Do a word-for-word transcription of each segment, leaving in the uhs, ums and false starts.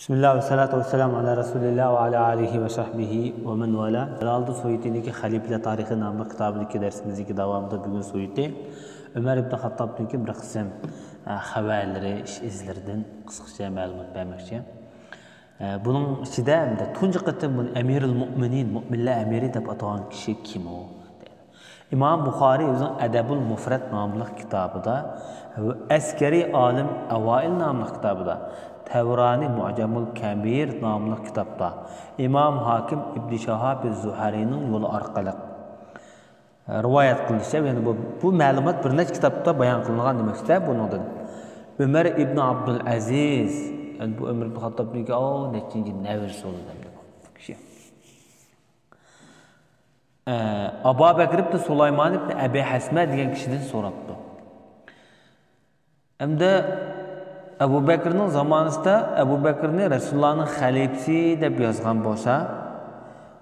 بىسمىللا ۋەسسالاتۇ ۋەسسالامۇ ئالا رەسۇلىللا ۋە ئالا ئالىھى ۋە سەھبىھى ۋە مەن ۋالا. جالالىدىن سۇيۇتىنىڭكى خەلىپىلەر تارىخى ناملىق كىتابىدىكى دەرسىمىزدىكى داۋامىدا بۈگۈن سۇيۇتى ئۆمەر ئىبن خەتتابنىڭكى بىر قىسىم، ئە، خەۋەرلىرى، ئىش ئىزلىرىدىن قىسقىچە مەلۇمات بەرمەكچى. ئە، بۇنىڭ ئىچىدە ھەمدە تۇنجى قېتىم بۇنى ئەمىرۇل مۆمىنىن، مۆمىنلەر ئەمىرى دەپ ئاتىغان كىشى كىم ئۇ؟ ئىمام بۇخارىي ئۆزىنىڭ ئەدەبۇل مۇفرەت ناملىق كىتابىدا، ئەسكەرىي ئالىم ئەۋائىل ناملىق كىتابىدا، تەۋرانى مۇئجەمۇل كەبىر ناملىق كىتابتا، ئىمام ھاكىم ئىبن شاھاب زۇھەرىنىڭ يولى ئارقىلىق رىۋايەت قىلىنىشىچە، يەنى بۇ، بۇ مەلۇمات بىر نەچچە كىتابتا بايان قىلىنغان دېمەكچىدە بۇنىڭدىن. ئۆمەر ئىبن ئابدۇل ئەزىز، يەنى بۇ ئۆمەر ئىبن خاتتابنىڭكى، ئو، نەچچىنچى نەۋرىسى بولىدۇ ئەمدى بۇ كىشى. ئە، ئابا بەكر ئىبن سۇلايمان ئىبن ئەبى ھەسمە دېگەن كىشىدىن سوراپتۇ. ئەمدى ئەبۇ بەكرنىڭ زامانىسىدا ئەبۇ بەكرنى رەسۇلۇللانىڭ خەلىپىسى دەپ يازغان بولسا،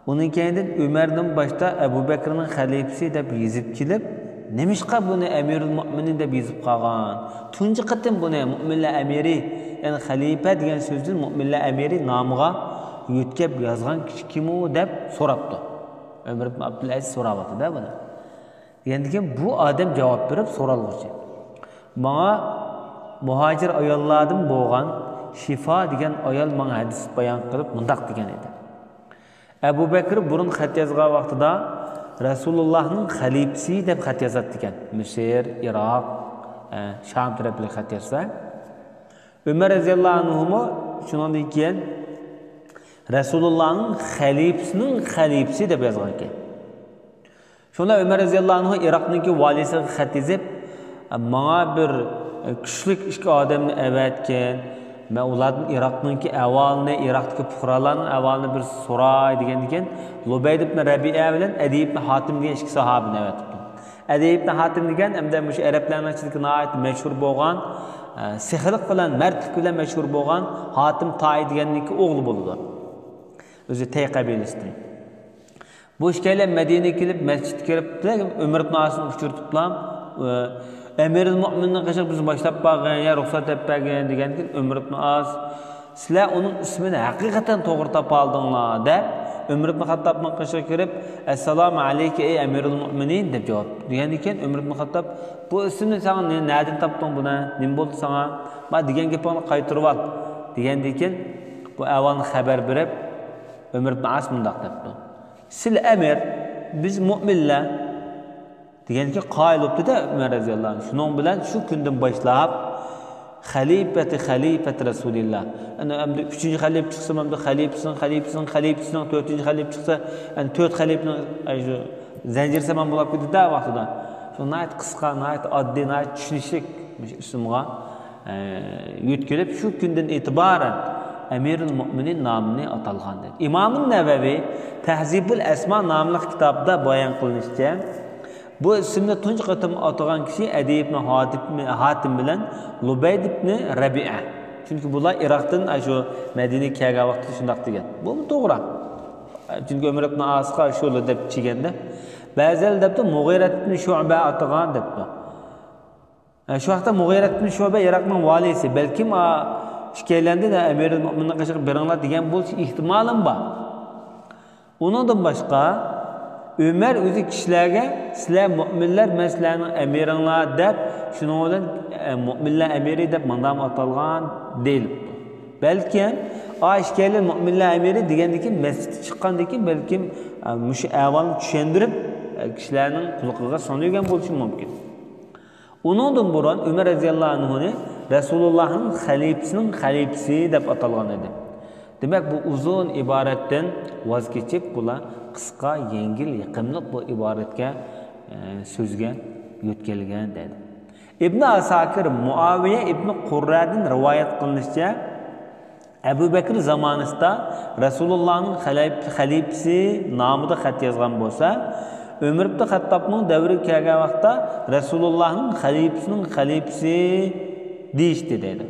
ئۇنىڭ كەينىدىن ئۆمەردىن باشتا ئەبۇ بەكرنىڭ خەلىپىسى دەپ يېزىپ كېلىپ، نېمىشقا بۇنى ئەمىرۇل مۆمىنىن دەپ يېزىپ قالغان؟ تۇنجى قېتىم بۇنى مۆمىنلەر ئەمىرى، يەنى خەلىپە دېگەن سۆزدىن مۆمىنلەر ئەمىرى نامىغا يۆتكەپ يازغان كىشى كىمۇ دەپ سوراپتۇ. ئۆمەر ئىبن ئابدۇل ئەزىز سوراۋاتىدۇ بۇنى. دېگەندىكىن بۇ ئادەم جاۋاب بېرىپ سورالغۇچى. ماڭا مۇھاجىر ئاياللاردىن بولغان شىفا دېگەن ئايال ماڭا ھەدىس بايان قىلىپ مۇنداق دېگەن ئىدى. ئەبۇ بەكرى بۇرۇن خەت يازغان ۋاقتىدا رەسۇلۇللاھنىڭ خەلىپىسى دەپ خەت يازاتتىكەن. مىسىر، ئىراق، ئە، شام تەرەپلەرگە خەت يازسا. ئۆمەر رەزىياللاھۇ ئەنھۇمۇ شۇنىڭدىن كېيىن رەسۇلۇللاھنىڭ خەلىپىسىنىڭ خەلىپىسى دەپ يازغان ئىكەن. شۇڭا ئۆمەر رەزىياللاھۇ ئەنھۇ ئىراقنىڭكى ۋالىسىغا خەت يېزىپ، ماڭا بىر كۈچلۈك ئىككى ئادەمنى ئەۋەتكىن، مەن ئۇلاردىن ئىراقنىڭكى ئەھۋالىنى، ئىراقتىكى پۇقرالارنىڭ ئەھۋالىنى بىر سوراي دېگەندىكىن، لۇبەيد ئىبن رەبىئە بىلەن ئەدىي ئىبن ھاتىم دېگەن ئىككى ساھابىنى ئەۋەتىپتۇ. ئەدىي ئىبن ھاتىم دېگەن ئەمدى مۇشۇ ئەرەبلەرنىڭ ئىچىدىكى ناھايىتى مەشھۇر بولغان، ئە، سېخىيلىق بىلەن، مەردلىك بىلەن مەشھۇر بولغان ھاتىم تائى دېگەننىڭكى ئوغلى بولىدۇ. ئۆزى تەي قەبىلىسىدىن. بۇ ئىككىيلەن مەدىنىگە كېلىپ، مەسچىتكە كىرىپ، ئۆمەر ئىبن ئاسنى ئۇچرىتىپلا، ئە، ئەمىرۇل مۆمىننىڭ قېشىغا بىزنى باشلاپ بارغىن يا رۇخسەت بەرگىن دېگەندىكىن، ئۆمەر ئىبن ئاس، سىلەر ئۇنىڭ ئىسمىنى ھەقىقەتەن توغرا تاپالدىڭلار، دەپ، ئۆمەر ئىبن خەتتابنىڭ قېشىغا كىرىپ، ئەسسالامۇ ئەلەيكە، ئەي ئەمىرۇل مۆمىنىن، دەپ جاۋاب بېرىدۇ. دېگەندىن كېيىن، ئۆمەر ئىبن خەتتاب، بۇ ئىسىمنى ساڭا نە-، نەدىن تاپتىڭ بۇنى؟ نېمە بولدى ساڭا؟ ما دېگەن گېپىڭنى قايتۇرۇۋال، دېگەندىن كېيىن، بۇ ئەھۋالنى خەۋەر بېرىپ، ئۆمەر ئىبن ئاس مۇنداق دەپتۇ. سىلە ئەمىر، بىز مۆمىنلەر. دېگەندىكىن قايىل بوپتۇ-دە ئۆمەر رەزىياللاھۇ ئەنھۇ. شۇنىڭ بىلەن شۇ كۈندىن باشلاپ خەلىپەتى خەلىپەتى رەسۇلىللا. ئەنە ئەمدى ئۈچىنچى خەلىپە چىقسا، ئەمدى خەلىپىسىنىڭ خەلىپىسىنىڭ خەلىپىسىنىڭ، تۆتىنچى خەلىپە چىقسا، ئەنە تۆت خەلىپىنىڭ، ئەي، شۇ زەنجىرسەمان بولاپ كېتىدۇ-دە ۋاقتىدا. شۇ ناھايىتى قىسقا، ناھايىتى ئاددىي، ناھايىتى چۈشىنىشلىك مۇشۇ ئىسىمغا، ئە، يۆتكىلىپ، شۇ كۈندىن ئېتىبارەن ئەمىرۇل مۆمىنىن نامىنى ئاتالغان دېدى. ئىمامۇن نەۋەۋى تەھزىبۇل ئەسما ناملىق كىتابىدا بايان قىلىنىشىچە، بۇ ئىسىمنى تۇنجى قېتىم ئاتىغان كىشى ئەدىي ئىبن ھاتىم، ھاتىم بىلەن لۇبەيد ئىبن رەبىئە. چۈنكى بۇلار ئىراقتىن ئاشۇ مەدىنىگە كەلگەن ۋاقتىدا شۇنداق دېگەن. بۇمۇ توغرا. چۈنكى ئۆمەر ئىبن ئاسقا شۇلا دەپ چىگەندە، بەزىلەر دەپتۇ، مۇغىرەت ئىبن شۇبە ئاتىغان دەپتۇ. ھە، شۇ ھەقتە مۇغىرەت ئىبن شۇبە ئىراقنىڭ ۋالىسى، بەلكىم، ئا، ئىككىيلەندىن ئەمىرۇل مۆمىننىڭ قېشىغا بېرىڭلار دېگەن بولۇش ئېھتىمالىمۇ بار. ئۇنىڭدىن باشقا، ئۆمەر ئۆزى كىشىلەرگە، سىلەر مۆمىنلەر، مەن سىلەرنىڭ ئەمىرىڭلار دەپ، شۇنىڭ بىلەن، ئە، مۆمىنلەر ئەمىرى دەپ مانداقمۇ ئاتالغان دېيىلىپتۇ. بەلكىم، ئا، ئىككىيلەن مۆمىنلەر ئەمىرى دېگەندىن كېيىن، مەسچىتتىن چىققاندىن كېيىن، بەلكىم، ئە، مۇشۇ ئەھۋالنى چۈشەندۈرۈپ، ئە، كىشىلەرنىڭ قۇلىقىغا سۇنۇۋەرگەن بولۇشى مۇمكىن. ئۇنىڭدىن بۇرۇن ئۆمەر رەزىياللاھۇ ئەنھۇنى رەسۇلۇللاھنىڭ خەلىپىسىنىڭ خەلىپىسى دەپ ئاتالغان ئىدى. دېمەك، بۇ ئۇزۇن ئىبارەتتىن ۋاز كېچىپ، بۇلار قىسقا، يەڭگىل، يېقىملىق بۇ ئىبارەتكە، ئە، سۆزگە يۆتكەلگەن دەيدۇ. ئىبن ئاساكىر مۇئاۋىيە ئىبن قۇررەدىن رىۋايەت قىلىنىشىچە، ئەبۇ بەكرى زامانىسىدا رەسۇلۇللاھنىڭ خەلىپ-، خەلىپىسى نامىدا خەت يازغان بولسا، ئۆمەر ئىبن خەتتابنىڭ دەۋرىگە كەلگەن ۋاقىتتا رەسۇلۇللاھنىڭ خەلىپىسىنىڭ خەلىپىسى دېيىشتى دەيدۇ.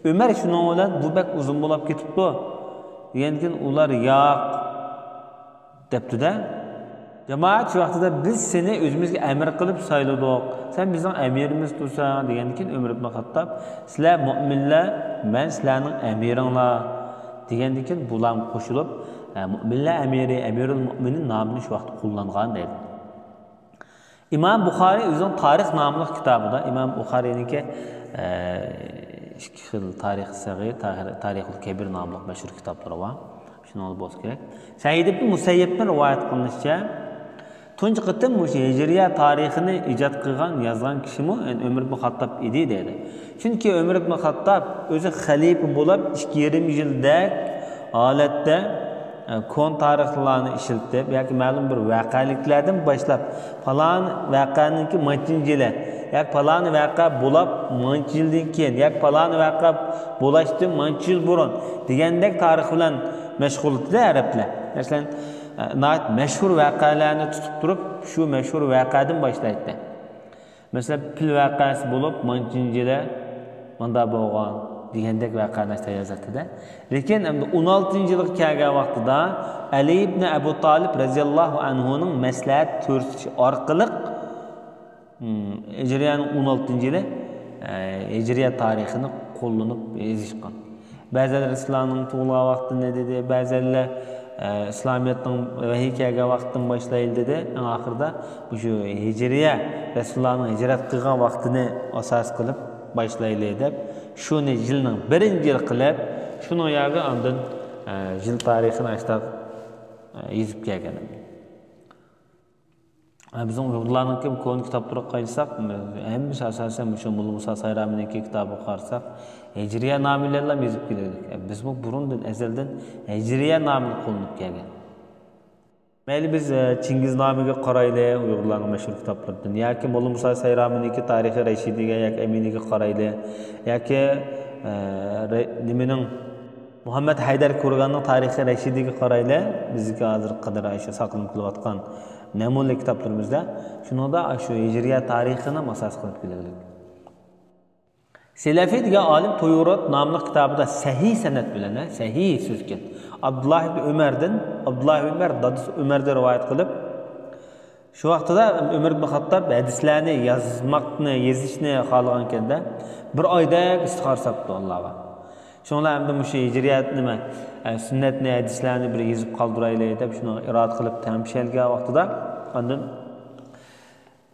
ئۆمەر شۇنىڭ بىلەن بۇ بەك ئۇزۇن بولاپ كېتىپتۇ دېگەندىكىن ئۇلار ياق دەپتۇ-دە. جامائەت شۇ ۋاقتىدا، بىز سېنى ئۆزىمىزگە ئەمىر قىلىپ سايلىدۇق، سەن بىزنىڭ ئەمىرىمىز تۇرساڭ دېگەندىكىن ئۆمەر ئىبن خەتتاب، سىلەر مۆمىنلەر، مەن سىلەرنىڭ ئەمىرىڭلار. دېگەندىن كېيىن بۇلارمۇ قوشۇلۇپ، ئە، مۇئمىنلەر ئەمىرى، ئەمىرۇل مۇئمىنىن نامىنى شۇ ۋاقىتتا قوللانغان دەيدۇ. ئىمام بۇخارىي ئۆزىنىڭ تارىخ ناملىق كىتابىدا، ئىمام بۇخارىينىڭكى، ئە، ئىككى خىل تارىخ سەغىر، تارىخ، تارىخۇل كەبىر ناملىق مەشھۇر كىتابلىرى بار. شۇنىڭدا بولسا كېرەك. سەئىد ئىبن مۇسەييەبتىن رىۋايەت قىلىنىشىچە، تۇنجى قېتىم مۇشۇ ھىجرىيە تارىخىنى ئىجاد قىلغان، يازغان كىشىمۇ ئۆمەر ئىبن خاتتاب ئىدى دەيدۇ. چۈنكى ئۆمەر ئىبن خاتتاب ئۆزى خەلىپە بولۇپ ئىككى يېرىم يىلدەك ھالەتتە، ئە، كونا تارىخلارنى ئىشلىتىپ ياكى مەلۇم بىر ۋەقەلىكلەردىن باشلاپ، پالان ۋەقەنىڭكى مانچىنچى يىلى ياكى پالان ۋەقە بولۇپ مانچە يىلدىن كېيىن ياكى پالان ۋەقە بولۇشتىن مانچە يىل بۇرۇن دېگەندەك تارىخ بىلەن مەشغۇل ئىدى ئەرەبلەر. مەسىلەن، ئە، ناھايىتى مەشھۇر ۋەقەلەرنى تۇتۇپ تۇرۇپ، شۇ مەشھۇر ۋەقەدىن باشلايتتى. مەسىلەن، پىل ۋەقەسى بولۇپ، مانچىنچى يىلى ماندا بولغان دېگەندەك ۋەقەلەر يازاتتى-دە. لېكىن ئەمدى ئون ئالتىنچى يىلغا كەلگەن ۋاقتىدا ئەلى ئىبنى ئەبۇ تالىپ رەزىياللاھۇ ئەنھۇنىڭ مەسلىھەت كۆرسىتىشى ئارقىلىق، ھىم، ھىجرىيەنىڭ ئون ئالتىنچى يىلى، ئە، ھىجرىيە تارىخىنى قوللىنىپ يېزىشقان. بەزىلەر ئىسلامنىڭ تۇغۇلغان ۋاقتىنى دېدى، بەزىلەر، ئە، ئىسلامىيەتنىڭ ۋەھىي كەلگەن ۋاقتىدىن باشلايلى دېدى. ئەڭ ئاخىرىدا مۇشۇ ھىجرىيە، رەسۇلۇللانىڭ ھىجرەت قىلغان ۋاقتىنى ئاساس قىلىپ باشلايلى دەپ، شۇنى يىلنىڭ بىرىنچى يىلى قىلىپ، شۇنىڭ يەرگە ئاندىن، ئە، يىل تارىخىنى ئاشتاق، ئە، يېزىپ كەلگەن. بىزنىڭ ئۇيغۇرلارنىڭكى كونا كىتابلىرىغا قارىساق، ھەممىسى ئاساسەن مۇشۇ موللا مۇسا سايرامىنىڭكى كىتابىغا قارىساق، ھىجرىيە نامى بىلەنلا يېزىپ كېلىۋاتىدۇ. بىزمۇ بۇرۇندىن ئەزەلدىن ھىجرىيە نامىنى قوللىنىپ كەلگەن. مەيلى بىز، ئە، چىڭگىز نامىگە قارايلى، ئۇيغۇرلارنىڭ مەشھۇر كىتابلىرىدىن، ياكى موللا مۇسا سايرامىنىڭكى تارىخى رەشىدىگە ياكى ئەمىنىگە قارايلى، ياكى، ئە، رە-، نېمىنىڭ، مۇھەممەد ھەيدەر كۇرگاننىڭ تارىخى رەشىدىگە قارايلى، بىزدىكى ھازىرقى قەدەر ئاشۇ ساقلىنىپ كېلىۋاتقان نەمۇنىلىك كىتابلىرىمىزدا. شۇنىڭدا ئاشۇ ھىجرىيە تارىخىنى ئاساس قىلىپ كېلىۋاتىدۇ. سەلەفى دېگەن ئالىم تۇيۇرۇت ناملىق كىتابىدا سەھىھ سەنەد بىلەن، ھە، سەھىھ سۆزكەن، ئابدۇللا ئىبن ئۆمەردىن، ئابدۇللا ئۆمەر دادىسى ئۆمەردىن رىۋايەت قىلىپ، شۇ ۋاقتىدا ئۆمەر ئىبن خاتتاب ھەدىسلەرنى يازماقنى، يېزىشنى خالىغانكەندە، بىر ئايدەك ئىستىخارە ساپتۇ ئاللاغا. شۇڭلار ئەمدى مۇشۇ ھىجرىيەت نېمە، ئە، سۈننەتنى، ھەدىسلەرنى بىر يېزىپ قالدۇرايلى دەپ شۇنىڭغا ئىرادە قىلىپ تەمشەلگەن ۋاقتىدا، ئاندىن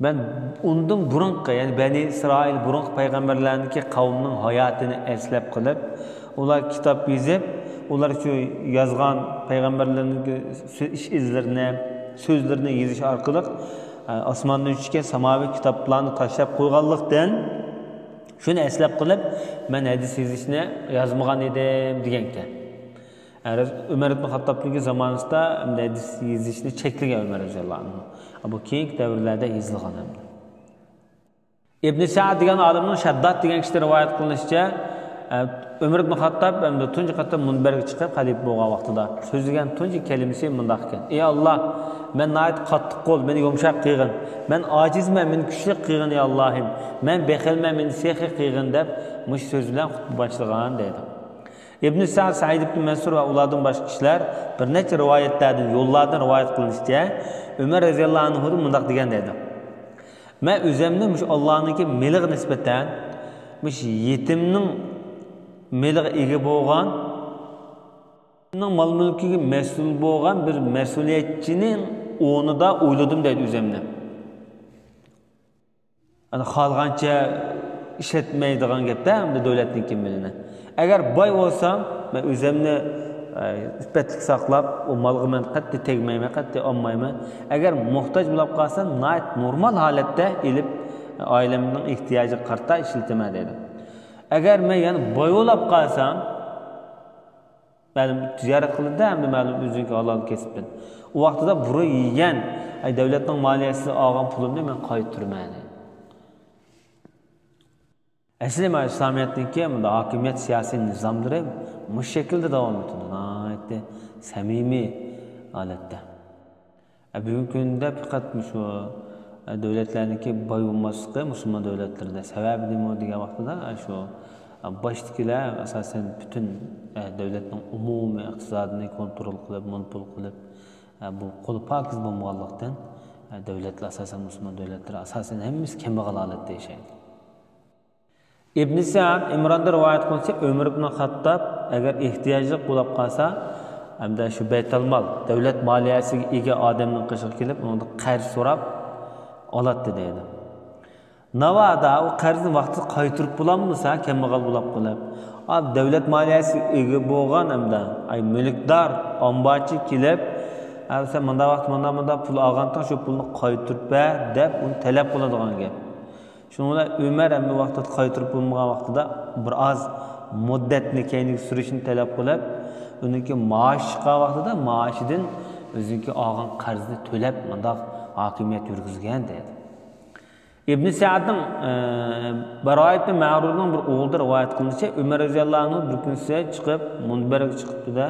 مەن ئۇندىن بۇرۇنقى، يەنى بەنى ئىسرائىل بۇرۇنقى پەيغەمبەرلەرنىڭكى قەۋمىنىڭ ھاياتىنى ئەسلەپ قىلىپ، ئۇلار كىتاب يېزىپ، ئۇلار شۇ يازغان پەيغەمبەرلەرنىڭ ئىش ئىزلىرىنى، سۆزلىرىنى يېزىش ئارقىلىق، ئاسماندىن چۈشكەن ساماۋى كىتابلارنى تاشلاپ قويغانلىقتىن، شۇنى ئەسلەپ قىلىپ، مەن ھەدىس يېزىشنى يازمىغان ئىدىم دېگەنكەن. ئەرز-، ئۆمەر ئىبن خاتتابنىڭكى زامانىسىدا ھەدىس يېزىشنى چەكلىگەن ئۆمەر رەزىياللاھۇ ئەنھۇ. بۇ كېيىنكى دەۋرلەردە يېزىلغان ھەمدە. ئىبن سەئد دېگەن ئالىمنىڭ شەدداد دېگەن كىشىدىن رىۋايەت قىلىنىشىچە، ئە، ئۆمەر ئىبن خاتتاب ھەمدە تۇنجى قېتىم مۇنبەرگە چىقىپ خەلىپە بولغان ۋاقتىدا سۆزلىگەن تۇنجى كەلىمىسى مۇنداق ئىكەن: «ئەي ئاللا، مەن ناھايىتى قاتتىق قول، مېنى يۇمشاق قىلغىن. مەن ئاجىزمەن، مېنى كۈچلۈك قىلغىن، ئەي ئاللاھىم. مەن بېخىلمەن، مېنى سېخىي قىلغىن» دەپ مۇشۇ سۆز بىلەن خۇتبە باشلىغان دەيدۇ. ئىبن سەئد سەئىد ئىبن مەنسۇر ۋە ئۇلاردىن باشقا كىشىلەر بىر نەچچە رىۋايەتلەردىن، يوللاردىن رىۋايەت قىلىنىشىچە، ئۆمەر رەزىياللاھۇ ئەنھۇدىن مۇنداق دېگەن دەيدۇ: «مەن ئۆزەمنى مۇشۇ ئاللانىڭكى مېلىغا نىسبەتەن مۇشۇ يېتىمنىڭ مېلىغا ئىگە بولغان، مال-مۈلكىگە مەسئۇل بولغان بىر مەسئۇلىيەتچىنىڭ ئورنىدا ئويلىدىم» دەيدۇ ئۆزەمنى. ئەنە خالىغانچە ئىشلەتمەيدىغان گەپتە، ئەمدى دۆلەتنىڭكى مېلىنى. ئەگەر باي بولسام، مەن ئۆزۈمنى، ئە، ئىپپەتلىك ساقلاپ، ئۇ مالغا مەن قەتئىي تەگمەيمەن، قەتئىي ئالمايمەن. ئەگەر موھتاج بولاپ قالسام، ناھايىتى نورمال ھالەتتە ئېلىپ، ئائىلەمنىڭ ئېھتىياجىغا قارىتا ئىشلىتىمەن دەيدۇ. ئەگەر مەن يەنە باي بولاپ قالسام، مەلۇم تىجارەت قىلىدۇ، ئەمدى مەلۇم ئۆزىنىڭكى ھالال كەسپىدىن. ئۇ ۋاقتىدا بۇرۇن يېگەن، ئەي، دۆلەتنىڭ مالىيەسىدىن ئالغان پۇلۇمنى مەن قايتۇرىمەن. ئەسلى مانا ئىسلامىيەتنىڭكى مۇنداق ھاكىمىيەت سىياسىي نىزاملىرى مۇشۇ شەكىلدە داۋام ئېتىدۇ، ناھايىتى سەمىمىي ھالەتتە. ئە، بۈگۈنكى كۈندە پەقەت مۇشۇ، ئە، دۆلەتلەرنىڭكى باي بولماسلىقى مۇسۇلمان دۆلەتلىرىدە. سەۋەبى نېمە دېگەن ۋاقتىدا، ئە، شۇ، ئە، باشتىكىلەر ئاساسەن پۈتۈن، ئە، دۆلەتنىڭ ئومۇمىي ئىقتىسادىنى كونترول قىلىپ، مونوپول قىلىپ، ئە، بۇ قولى پاكىز بولمىغانلىقتىن، ئە، دۆلەتلەر ئاساسەن مۇسۇلمان دۆلەتلىرى ئاساسەن ھەممىسى كەمبەغەل ھالەتتە ياشايدۇ. ئىبن سەئد ئىمراندىن رىۋايەت قىلىنىشىچە، ئۆمەر ئىبن خاتتاب ئەگەر ئېھتىياجلىق بولۇپ قالسا، ھەمدە شۇ بەيتالمال، دۆلەت مالىيەسىگە ئىگە ئادەمنىڭ قېشىغا كېلىپ، ئۇنىڭدىن قەرز سوراپ ئالاتتى دەيدۇ. ناۋادا ئۇ قەرزنى ۋاقتىدا قايتۇرۇپ بولالمىسا، كەمبەغەل بولاپ قېلىپ، ئا، دۆلەت مالىيەسىگە ئىگە بولغان ھەمدە، ئاي، مۈلۈكدار، ئامبارچى كېلىپ، «ئا، سەن مۇنداق ۋاقىت، مۇنداق، مۇنداق پۇل ئالغانتىڭ، شۇ پۇلنى قايتۇرۇپ بەر» دەپ ئۇنى تەلەپ قىلىدىغان گەپ. شۇنىڭ بىلەن ئۆمەر ھەممە ۋاقىتتا قايتۇرۇپ بولمىغان ۋاقتىدا بىر ئاز مۇددەتنى كەينىگە سۈرۈشنى تەلەپ قىلىپ، ئۇنىڭكى مائاش چىققان ۋاقتىدا مائاشىدىن ئۆزىنىڭكى ئالغان قەرزىنى تۆلەپ، مۇنداق ھاكىمىيەت يۈرگۈزگەن دەيدۇ. ئىبن سەئدنىڭ، ئە، بارايىت بىن مەرۇرنىڭ بىر ئوغلىدىن رىۋايەت قىلىنىشىچە، ئۆمەر رەزىياللاھۇ ئەنھۇ بىر كۈنسى چىقىپ، مۇنبەرگە چىقىپتۇ-دە،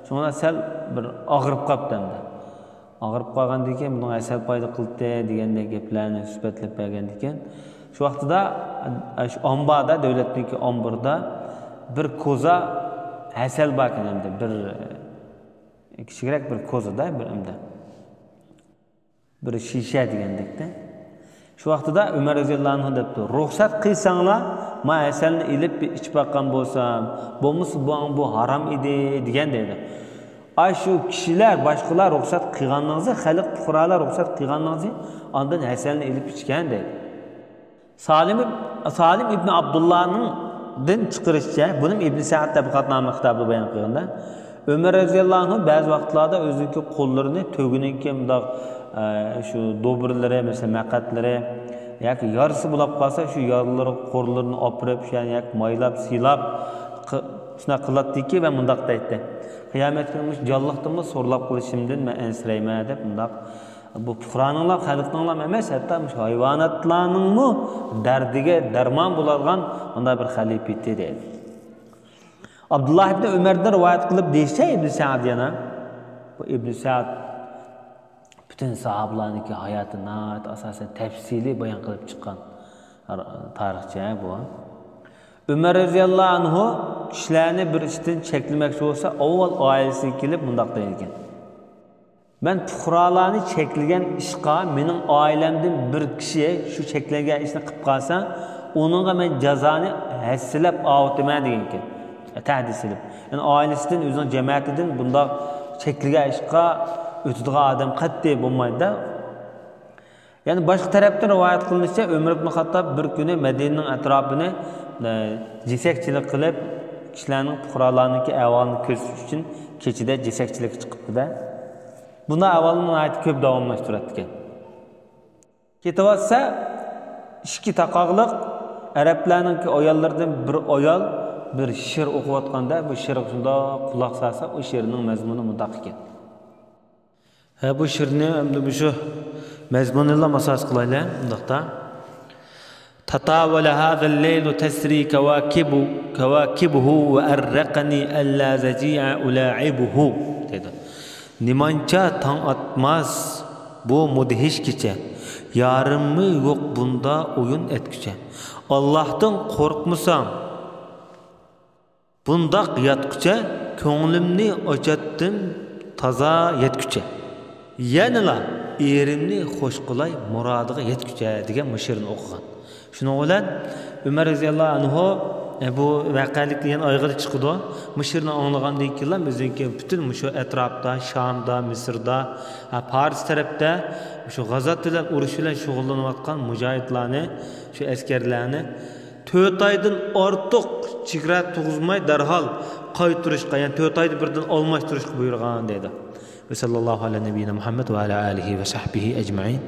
شۇڭا سەل بىر ئاغرىپ قاپتۇ ئەمدى. ئاغرىپ قالغاندىن كېيىن، بۇنىڭ ھەسەل پايدا قىلدى دېگەندەك گەپلەرنى سۈپەتلەپ بەرگەندىكەن. شۇ ۋاقتىدا، ئە، شۇ ئامباردا، دۆلەتنىڭكى ئامبىرىدا بىر كوزا ھەسەل باركەن ئەمدى، بىر، ئە، كىچىكرەك بىر كوزىدا، بىر ئەمدى. بىر شىشە دېگەندەكتە. شۇ ۋاقتىدا ئۆمەر رەزىياللاھۇ ئەنھۇ دەپتۇ، «رۇخسەت قىلساڭلار، ما ھەسەلنى ئېلىپ بىر ئىچىپ باققان بولسام، بولمىسا بۇ، بۇ ھارام ئىدى» دېگەن دەيدۇ. ئاشۇ كىشىلەر، باشقىلار رۇخسەت قىلغانلىقىڭىزنى، خەلق پۇقرالار رۇخسەت قىلغانلىقىڭىزنى ئاندىن ھەسەلنى ئېلىپ ئىچكەن دەيدۇ. سالىم ئىب-، سالىم ئىبن ئابدۇللانىڭدىن چىقىرىشىچە، بۇنىمۇ ئىبن سەئد تەبىقاتنامە كىتابىدا بايان قىلغاندا، ئۆمەر رەزىياللاھۇ ئەنھۇ بەزى ۋاقىتلاردا ئۆزىنىڭكى قوللىرىنى تۆگىنىڭكى مۇنداق، ئە، شۇ دوبۇرلىرى، مەسىلەن، مەقئەتلىرى ياكى يارىسى بولاپ قالسا، شۇ يارىلىرى، قوللىرىنى ئاپىرىپ، شۇ يەرنى ياكى مايلاپ، سىيلاپ، قى-، شۇنداق قىلاتتىكى ۋە مۇنداق دەيتتى، «قىيامەت كۈنى مۇشۇ جانلىقتىنمۇ سورلاپ قېلىشىمدىن مەن ئەنسىرەيمەن» دەپ مۇنداق. بۇ پۇقرانىڭلار، خەلقنىڭلار ئەمەس، ھەتتا مۇشۇ ھايۋاناتلارنىڭمۇ دەردىگە دەرمان بولىدىغان مۇنداق بىر خەلىپە ئىدى دەيدۇ. ئابدۇللا ئىبن ئۆمەردىن رىۋايەت قىلىپ دېيىشىچە، ئىبن سەئد يەنە، بۇ ئىبن سەئد پۈتۈن ساھابىلارنىڭكى ھاياتىنى ناھايىتى ئاساسەن تەپسىلىي بايان قىلىپ چىققان تارىخچى بۇ. ئۆمەر رەزىياللاھۇ ئەنھۇ كىشىلەرنى بىر ئىشتىن چەكلىمەكچى بولسا، ئاۋۋال ئائىلىسىگە كېلىپ مۇنداق دەيدىكەن. مەن پۇقرالارنى چەكلىگەن ئىشقا مېنىڭ ئائىلەمدىن بىر كىشى شۇ چەكلەنگەن ئىشنى قىلىپ قالسا، ئۇنىڭغا مەن جازانى ھەسسىلەپ ئاۋۇتىمەن دېگەنىكەن. تەھدىت سېلىپ. يەنى ئائىلىسىدىن، ئۆزىنىڭ جەمەتىدىن بۇنداق چەكلىگەن ئىشقا ئۆتىدىغان ئادەم قەتئىي بولمايدۇ-دە. يەنى باشقا تەرەپتىن رىۋايەت قىلىنىشىچە، ئۆمەر ئىبن خاتتاب بىر كۈنى مەدىنىنىڭ ئەتراپىنى، ئە، جېسەكچىلىك قىلىپ، كىشىلەرنىڭ پۇقرالارنىڭكى ئەھۋالىنى كۆزىتىش ئۈچۈن كېچىدە جېسەكچىلىككە چىقىپتۇ-دە. بۇنداق ئەھۋالنى ناھايىتى كۆپ داۋاملاشتۇراتتىكەن. كېتىۋاتسا، ئىككى تاقاقلىق ئەرەبلەرنىڭكى ئاياللىرىدىن بىر ئايال بىر شېئىر ئوقۇۋاتقاندا، بۇ شېئىرغا شۇنداق قۇلاق سالسا، ئۇ شېئىرنىڭ مەزمۇنى مۇنداق ئىكەن. ھە، بۇ شېئىرنى ئەمدى مۇشۇ مەزمۇنىنىلا ئاساس قىلايلى، مۇنداقتا. تطاول هذا الليل تسري كواكب، كواكبه وأرقني ألا ضجيع ألاعبه دەيدۇ. نېمانچە تاڭ ئاتماس بۇ مۇدھىش كېچە، يارىممۇ يوق بۇندا ئويۇن ئەتكۈچە. ئاللاھتىن قورقمىسام، بۇنداق ياتقۇچە، كۆڭلۈمنى ئاچاتتىم تازا يەتكۈچە. يەنىلا ئېرىمنى خوش قىلاي مۇرادىغا يەتكۈچە دېگەن مۇشۇ شېئىرنى ئوقۇغان. شۇنىڭ بىلەن ئۆمەر رەزىياللاھۇ ئەنھۇ، ئە، بۇ ۋەقەلىكتىن يەنە ئايىغىدا چىقىدۇ. مۇشۇ شېئىرنى ئاڭلىغاندىن كېيىنلا ئۆزىنىڭكى پۈتۈن مۇشۇ ئەتراپتا، شامدا، مىسىردا، ھە، پارس تەرەپتە مۇشۇ غازات بىلەن، ئۇرۇش بىلەن شۇغۇللىنىۋاتقان مۇجاھىدلارنى، شۇ ئەسكەرلەرنى تۆت ئايدىن ئارتۇق چېگرا تۇغۇزماي دەرھال قايتۇرۇشقا، يەنى تۆت ئايدا بىردىن ئالماشتۇرۇشقا بۇيرۇغان دەيدۇ. ۋە ساللاللاھۇ ئەلا نەبىييىنا مۇھەممەد ۋە ئەلا ئالىھى ۋە سەھبىھى ئەجمەئىن.